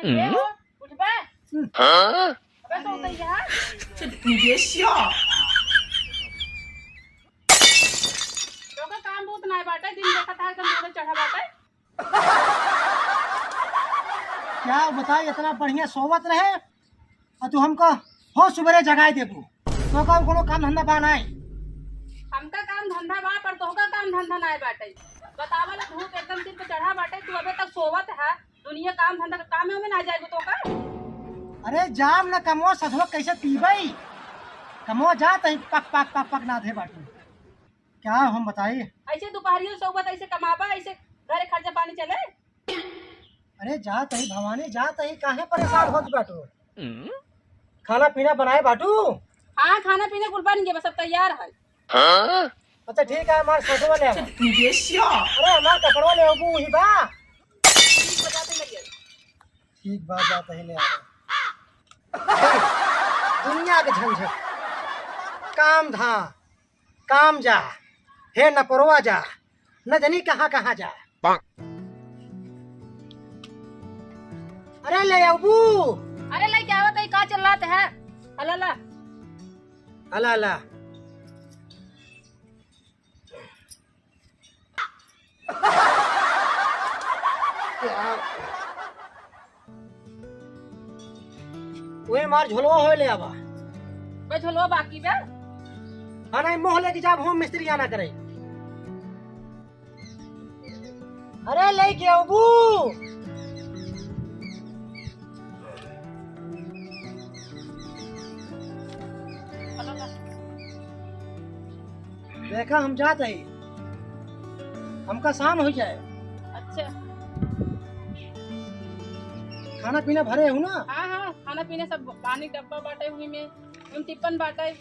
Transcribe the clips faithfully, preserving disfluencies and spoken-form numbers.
ए हो, उठबे? हाँ? अबे सो गई है। ये श्या। तोका काम बहुत नाय बाटे, दिन देखत है एकदम मोरे चढ़ा बाटे। क्या बताई, इतना बढ़िया सोवत रहे और तू हमको हो सुबेरे जगाए देबू। तोका कोनो काम धंधा बा नाय? हमका काम धंधा बा, पर तोहका काम धंधा नाय बाटे। बतावा ना, धूप एकदम सिर पे चढ़ा बाटे, तू अबे तक सोवत है। दुनिया काम धंधा का काम है, ओमे ना जाए तोका। अरे जाम ना कमवा, सधवा कैसे पीबई? कमवा जात ही पक पक पक पक नाधे बाटू। क्या हम बताई? ऐसे दुपहरियो सोवत ऐसे कमाबा, ऐसे घरे खर्चा पानी चले। अरे जात ही भवानी, जात ही, काहे परेशान होत बाटू? खाना पीना बनाए बाटू? हाँ, खाना पीना कुल बन गया, बस अब तैयार है। अच्छा ठीक है, हमार सधवा ले आवा। अरे हमार कपड़वा ले आबू, वही बा। ठीक बा, जाते लगे। ठीक बा, जाते ही ले आवा। दुनिया के झंझट, काम धाम, काम जा, हे नपरवा जा, न जानी कहाँ कहाँ जा। अरे ले आबू। अरे ले क्या होता है, का चिल्लात है? अला ला। अला ला। ओए मार झोलवा होए ले आवा। बे झोलवा बाकी बे? हाँ नहीं, मोह लेके जाब हम मिस्त्री आना करे। अरे लेके आबू। देखा हम जात ही, हमका शाम हो जाए। अच्छा। खाना पीना भरे हो ना? हाँ हाँ, खाना पीना सब, पानी डब्बा बाटे हुई में, उन टिप्पन बाटे।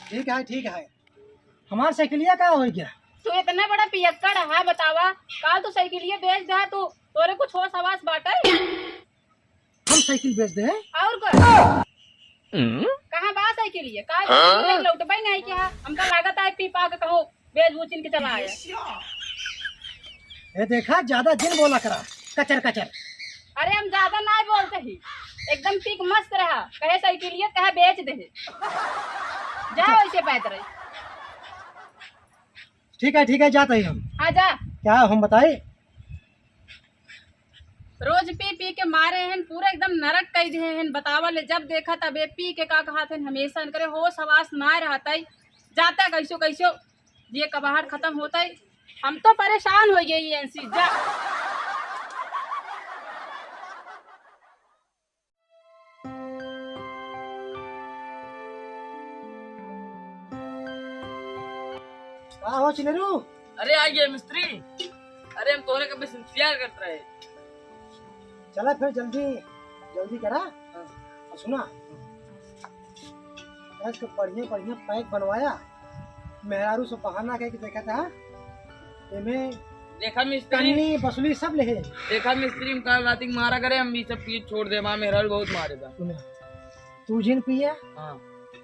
ठीक है, ठीक है। हमार साइकिलिया का हो गया? तू इतना बड़ा पियक्कड़ है, बतावा, काल तू साइकिलिया बेच दे, तू, तोरे कुछ होश हवास बाटे? हम साइकिल बेच दे? और का? कहाँ बा साइकिलिया? काल साइकिलिया लौटबे नहीं क्या? हमका लागत है पी पा के कहूँ बेच बूचिन के चला आया। ए देखा, ज्यादा जिन बोला करा, कचर कचर। अरे हम ज्यादा ना बोलते ही, एकदम पीक मस्त रहा, कहे साइकिलिया कहे बेच दे। जा वैसे पैदल। ठीक है, ठीक है, जात ही हम। हाँ जा। क्या हम बताई? रोज पी पी के मारे हैं, पूरा एकदम नरक कई दे हैं। बतावा ले, जब देखा तबे पी के का कहत हैं, हमेशा इनकरे होश हवास ना रहत है। जाता कैसो कैसो ये कबाहट खत्म होता है। हम तो परेशान हो गए इनसे। जा। का हो चिलेरू? अरे आ गया मिस्त्री। अरे हम तोहरे कब से इंतजार करत रहे। चला फिर जल्दी, जल्दी करा। हाँ। और सुना, आज तो बढ़िया बढ़िया पैक बनवाया। मेहरारू से बहाना कह के देखा था, एमे देखा मिस्त्री, कन्नी, बसुली सब लेहे। देखा मिस्त्री, हम काल राती के मारा करे, हम ई सब पीत छोड़ दे, हमार मेहरारू बहुत मारे बा। सुना, तू जिन पिया, हाँ।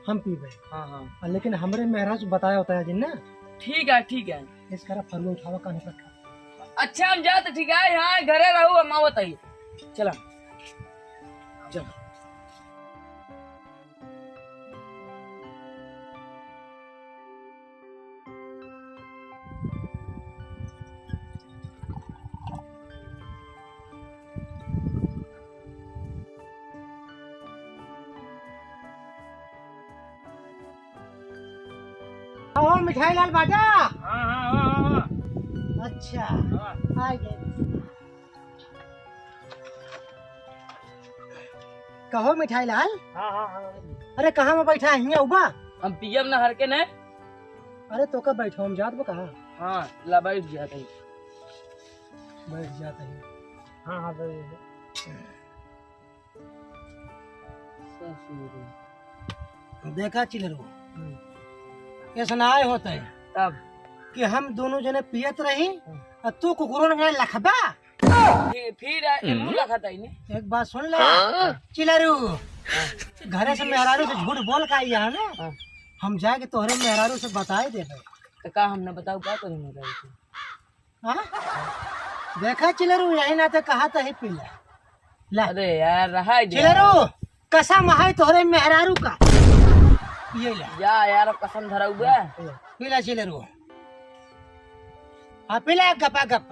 हम पीबे। हाँ, हाँ। आ, लेकिन हमरे मेहरारू से बताया होता है जिन ना। ठीक है, ठीक है। इस करा फरुआ उठावा कान्हे पर। अच्छा, हम जात, ठीक है, हाँ, घरे रहू, हम आवत ही। चला। चला। ओ, मिठाई लाल बाटा। हाँ, हाँ, हाँ, हाँ, हाँ। अच्छा, हाँ। आ गए। कहो मिठाई लाल। हाँ, हाँ, हाँ। अरे, कहाँ में बैठा है? हियाँ उबा? हम पियब ना हर के ने। अरे, तो कब बैठो, हम जात बा कहाँ? हाँ, ला बैठ जात ही। बैठ जात ही। हाँ, हाँ, बैठ। देखा चिलरू, हम्म। ऐसा ना आए होता है तब? कि हम दोनों जने पियत रही, हम्म। और तू कुकुरों ने लखबा। फिर, फिर आ, हम्म। एमू लखत आई ने। एक बात सुन ले, हाँ? चिलरू, हाँ। घरे से मेहरारू से झूठ बोल के आई है ना, हाँ। हम जाके तोहरे मेहरारू से बताए देबे। तो का हम ना बताऊ, का करी मेहरारू से? हाँ? देखा चिलरू, यही नाते कहा तो ही पीला। ला। अरे यार, रहा दे। चिलरू, कसम है तोहरे मेहरारू का। ये ला। जा यार, कसम धराऊ बे। पी ला चिलरू। हाँ, पी ला गपा गप।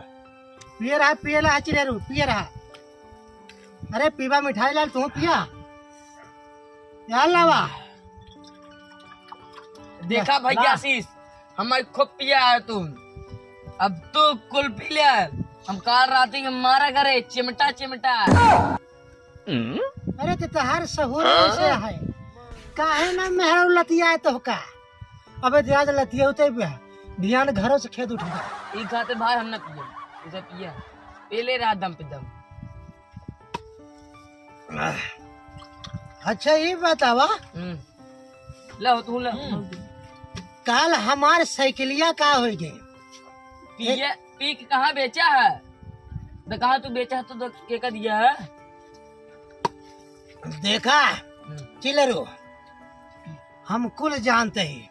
पिए रहा, पिए रहा चिलरू, पिए रहा। अरे पीबा मिठाई लाल, तू पिया। यार लावा। देखा भैया ला। आशीष, हम खूब पिया है तू। अब तू कुल पी ले। हम काल राती के मारा करे चिमटा चिमटा। अरे तो तहार सहूर ऐसे है, काहे ना मेहरारू लतिया है तो का? अबे ज्यादा लतिया उते भी है, ध्यान घरों से खेद उठा। ई खाते भाई हम ना पिए, इसे पिए। पहले रात दम पे दम। अच्छा, ये बतावा। हम्म। ला, तू ला। हम्म। काल हमार साइकिलिया का हो गए? पिए, पी के कहाँ बेचा है? तो कहाँ तू बेचा है तो, तो के का दिया है? देखा, हम्म। चिलरू, हम कुल जानते ही,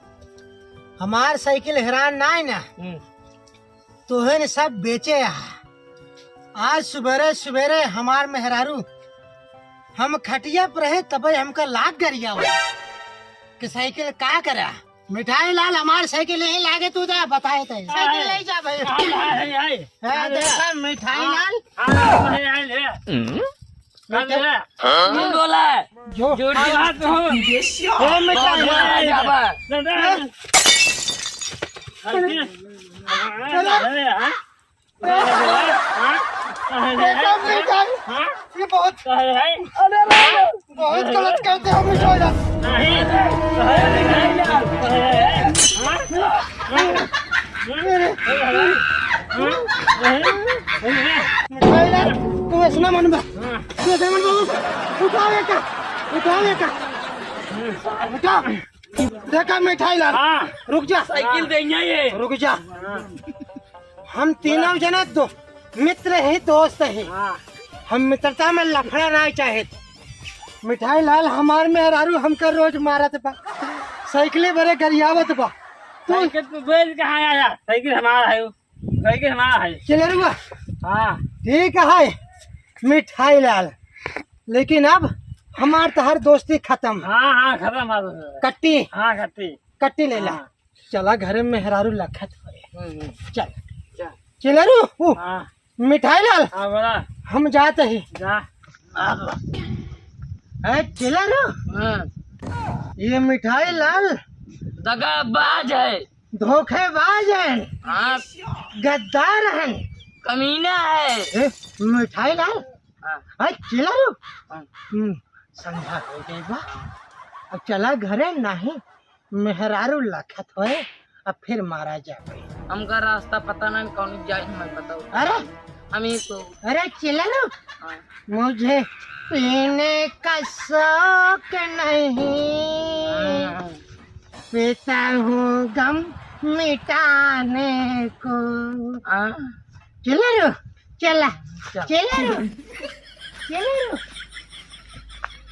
हमार साइकिल हेरान ना है ना, हम्म। तोहन सब बेचे आ। आज सुबेरे सुबेरे हमार मेहरारू, हम खटिया पर रहे तबे हमका लाग गरिया हो कि साइकिल का करा। मिठाई लाल, हमार साइकिल यहीं लागे, तू जा बताए थे। साइकिल ले जा भाई। आए, आए, आए। हाँ, देखा मिठाई लाल। आए, आए, आए, ले। हम्म? कौन बोला है? जो। जोर से बात हो। ए, मिठाई बहुत लाल। बड़ा जाबा। दादा। अरे। अरे, हाँ? अरे, हाँ? देखा मिठाई। हाँ? ये बहुत, अरे, हाँ? अरे, अरे, अरे, बहुत गलत करते हो मिठाई लाल। नहीं। अरे, नहीं, नहीं। हाँ? हाँ? मिठाई लाल, तू ऐसा ना मन बा। हाँ। तू ऐसा मन बा। उठाओ ये का, उठाओ ये का। उठा। देखा मिठाई लाल। हाँ। रुक जा। साइकिल देंगे ये। रुक जा। हाँ। हम तीनों जने दो मित्र ही दोस्त ही। हाँ। हम मित्रता में लफड़ा ना चाहे। मिठाई लाल, हमार मेहरारू हमका रोज मारत बा। साइकिल बरे गरियावत बा। तू साइकिल तू बेच कहाँ आया? साइकिल हमारा है वो। साइकिल हमारा है। चिलरुआ। हाँ। ठीक है मिठाई लाल, लेकिन अब हमार तहार दोस्ती खत्म। हाँ, हाँ, खत्म है। कट्टी। हाँ, कट्टी। कट्टी ले ला। हाँ। चला घरे मेहरारू लखत होए। हम्म, हम्म। चल। चल। चिलरू, उ, हाँ। मिठाई लाल। हाँ, बोला। हम जात ही। जा। ए, चिलरू। हाँ। ये मिठाई लाल दगाबाज है। धोखेबाज है। हाँ। गद्दार है। कमीना है। ए, मिठाई लाल। हाँ। ए, चिलरू। हाँ। हम्म, संझा हो गई बा। अब चला घरे, नाही मेहरारू लखत होए, अब फिर मारा जावे। हमका रास्ता पता नहीं, कौन जाए, मैं बताऊँ। अरे! हम ही तो। अरे, चिल्ला लो। हाँ। मुझे पीने का शौक नहीं, हाँ। पीता हूँ गम मिटाने को। हाँ। चिल्ला लो, चला, चल। चिल्ला लो, चिल्ला लो।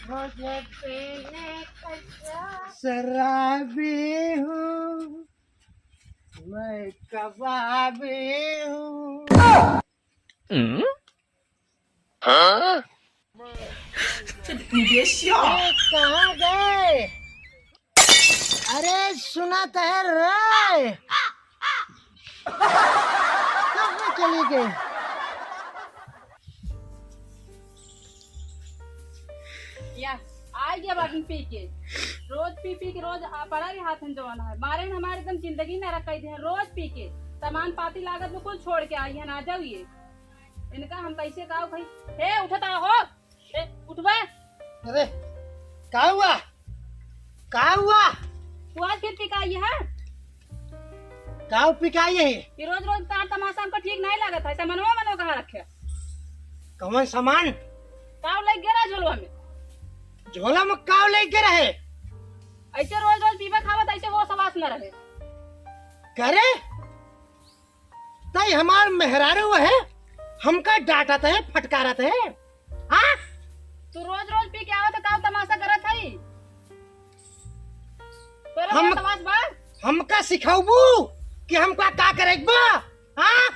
मुझे पीने का शौक। शराबी हूँ, मैं कबाबी हूँ। हम्म? हाँ? ये कहाँ गए? अरे सुना तो है रे, कब में चली गई? या, आ गया बाटन पी के। रोज पी पी के रोज आ पड़ा रही हाथ में जवान है। मारे में हमारे एकदम जिंदगी नरक कर दे हैं। रोज पी के सामान पाती लागत में कुल छोड़ के आई है, ना जाओ ये। इनका हम कैसे गाँव भाई। हे उठता हो। ए, उठबे। अरे, का हुआ? का हुआ? तू आज फिर पिकाई है? का पिकाई है? ये रोज रोज तार तमाशा हमको ठीक नहीं लगत है। सामानवा मनो कहाँ रखे? कौन सामान? काव लेके गे रहा झोलवा में? झोला में काव लेके गे रहे? ऐसे रोज रोज पीबा खावा तो ऐसे होश हवास न रहे। करे? तई हमार मेहरारू है, हमका डांटत है, फटकारत है। हाँ? तू रोज रोज पी के आवत है, का तमाशा करत है? तोरे हम, का तमाश बा? हमका सिखाउबू कि हमका का करे के बा? हाँ?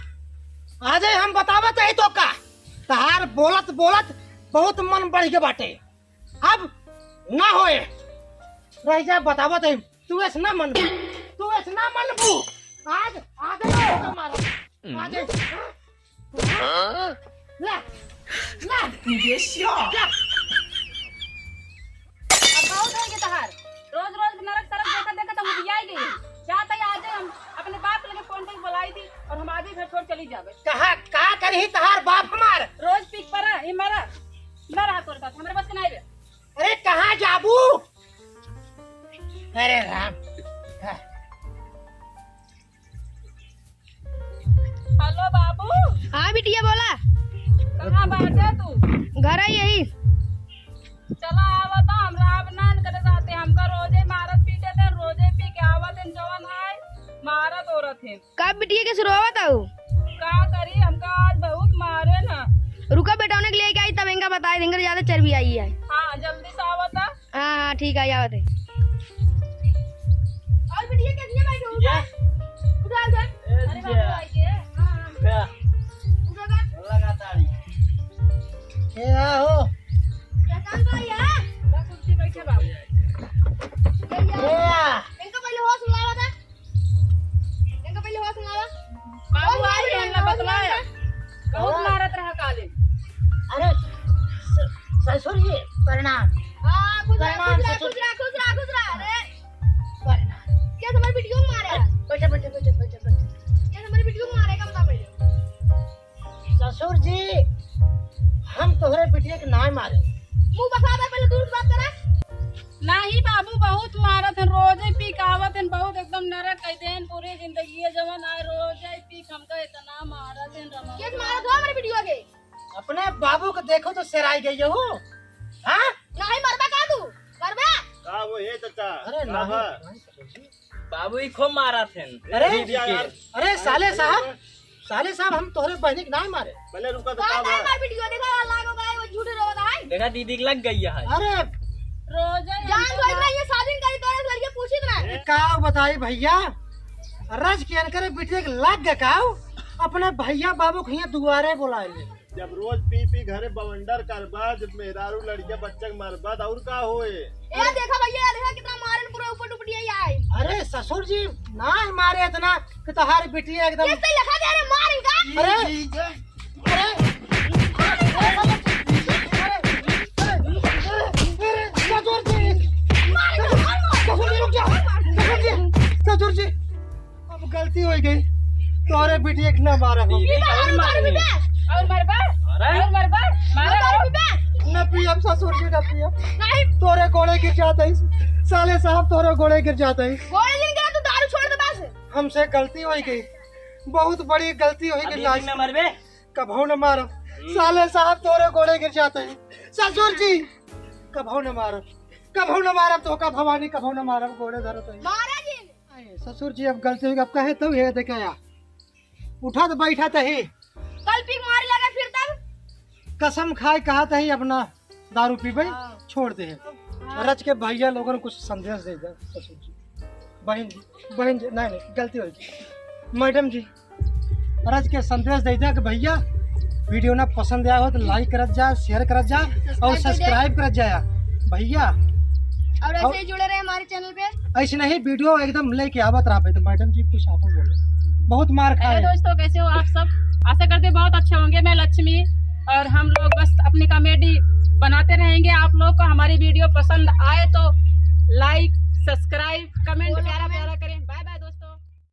आजे हम बतावत है तो का? तहार बोलत बोलत बहुत मन बढ़ गए बाटे, अब ना होए। रह जा, बतावत है, तू ऐस ना मनबू, तू ऐस ना मनबू। आज, आज ना मारा, आज। हाँ? ला, ला। ये क्या? ला। अब बहुत होइगे तहार। रोज रोज नरक तरक देखत देखत हम उबियाई गई। जात है आज हम अपने बाप लगे फोन पे बुलाई थी और हम आधी घर छोड़ चली जावे। कहा, का करही तहार बाप हमार? रोज पीक परा, ई मरा। ना रहा तोर साथ, हमरे बस के नाई बे। अरे कहाँ जाबू? अरे राम। हाँ। हेलो बाबू। हाँ बिटिया बोला। कहाँ बाटे तू? घर है यही। चला आवा तो हमरा अब ना इनकरे साथे, हमका रोजे मारत पीटे थे, रोजे पी के आवत हैं जवन है, मारत औरत हैं। का बिटिया के सुरवावत हऊ? का करी, हमका आज बहुत मारे ना। रुका बेटा, उन्हें के लेके आई तब इनका बताए देंगे, ज्यादा चर्बी आई है। हाँ, जल्दी से आवा तो। हाँ, हाँ, ठीक है, आवत है। और बिटिया कैसी है भाई, उठा? ये? उठा, उठा। ए, अरे बाबू, आइए। हाँ, हाँ। क्या? उठा, उठा। लगा ताड़ी। ए, आओ। एहसान भाई है? बस उठ के बैठे बाबू। ये, ये। ए, आ। इनका पहले होश उड़ावा था। इनका पहले होश उड़ावा। बाबू, होश उड़ावा, आज इनका इनका होश बतलाया। उड़ावा। बहुत हाँ। मारत रहा काले। अरे, स-, ससुर जी, प्रणाम। हाँ, खुश रहा, प्रणाम, खुश रहा, ससुर। खुश रहा, खुश रहा, खुश रहा। अरे। प्रणाम। क्या तुम्हारी बिटियों को मारा है? बैठे, बैठे, बैठे, बैठे, बैठे। क्या तुम्हारी बिटियों को मारा है, क्या बता पहले? ससुर जी, हम तोहरे बिटिया के नाय मारे। मुंह बसा दे, पहले दूर से बात करा। नाही बाबू, बहुत मारत हैं, रोजे पी के आवत हैं, बहुत एकदम नरक कइ देन पूरी जिंदगी है, जवन आए रोजे पी के हमका इतना मारत हैं, रमा। किस मारत हो हमारे बिटिया के? अपने बाबू को देखो तो सेराई गई हो, हाँ? नाही मरबा का तू? मरबा? का वो, ए चाचा? अरे का नहीं, बा? नहीं ससुर जी। बाबू ही खूब मारत हैं। अरे, दीदी के। अरे, साले साहब, साले साहब, हम तोहरे बहनी के नाय मारे। पहले रुका तो का का बा? मार वीडियो देखा, लागो भाई, वो झूठ रोवत है। देखा, दीदी के लग गई है। अरे। रोजे जान हमको तो मार- नहीं है, शादी करी तोरे लड़के पूछित ना। ए, का बताई भैया, रज के अनकरे बिटिया के लग गए का, अपने भैया बाबू के हियां दुआरे बुलाए ले। जब रोज पी पी घरे बवंडर करबा, जब मेहरारू लड़के बच्चा के मारबा, त और का होए? ए, देखा भैया, देखा कितना मारन, पूरा ऊपर टुपटिया ही आए। अरे ससुर जी, ना ही मारे इतना कि तोहार बिटिया एकदम कैसे लगा दे रे, मार इनका। अरे, अरे, अरे, ससुर जी, मार इनका, मार, मार। ससुर जी, रुक जाओ। ससुर जी, ससुर जी। अब गलती होइ गई, तोहरे बिटिया के ना मारा हम। दीदी, और मार, मार। और मरबा? अरे। और मरबा? मारा और मरबा? न पियब ससुर जी, न पियब। नहीं। तोहरे गोड़े गिर जात ही, साले साहब, तोहरे गोड़े गिर जात ही। गोड़े गिर गया तो दारू छोड़ दे बस। हमसे गलती होइ गई, बहुत बड़ी गलती होइ गई। अब दीदी लाज। न मरबे? कभौ न मारब। हम्म। साले साहब, तोहरे गोड़े गिर जात ही। ससुर जी, कभौ न मारब, कभौ न मारब, तोहका भवानी कभौ न मारब, गोड़े धरत ही। मारा जी। अरे ससुर जी, अब गलती होइ गई, अब कहे तो ये देखे या। उठत बैठत ही। कल पी के मारे लगे फिर तब? कसम खाए कहत ही अपना दारू पीबे हाँ। छोड़ दे। हाँ। रज के भैया लोगन कुछ संदेश दे दे ससुर जी। बहन जी, बहन जी, नहीं, नहीं, गलती होइ गई। मैडम जी, रज के संदेश दे दे कि भैया, वीडियो ना पसंद आया हो तो like करत जा, share करत जा और subscribe करत जाया भैया। और ऐसे और ही जुड़े रहे हमारे channel पे। ऐसे नहीं वीडियो एकदम लेके आवत रहा भाई। तो मैडम जी कुछ आप बोलो, बहुत मार खाए। हेलो दोस्तों, कैसे हो आप सब? आशा करते हैं बहुत अच्छे होंगे। मैं लक्ष्मी और हम लोग बस अपनी comedy बनाते रहेंगे। आप लोग को हमारी वीडियो पसंद आए तो like, subscribe, comment, प्यारा प्यारा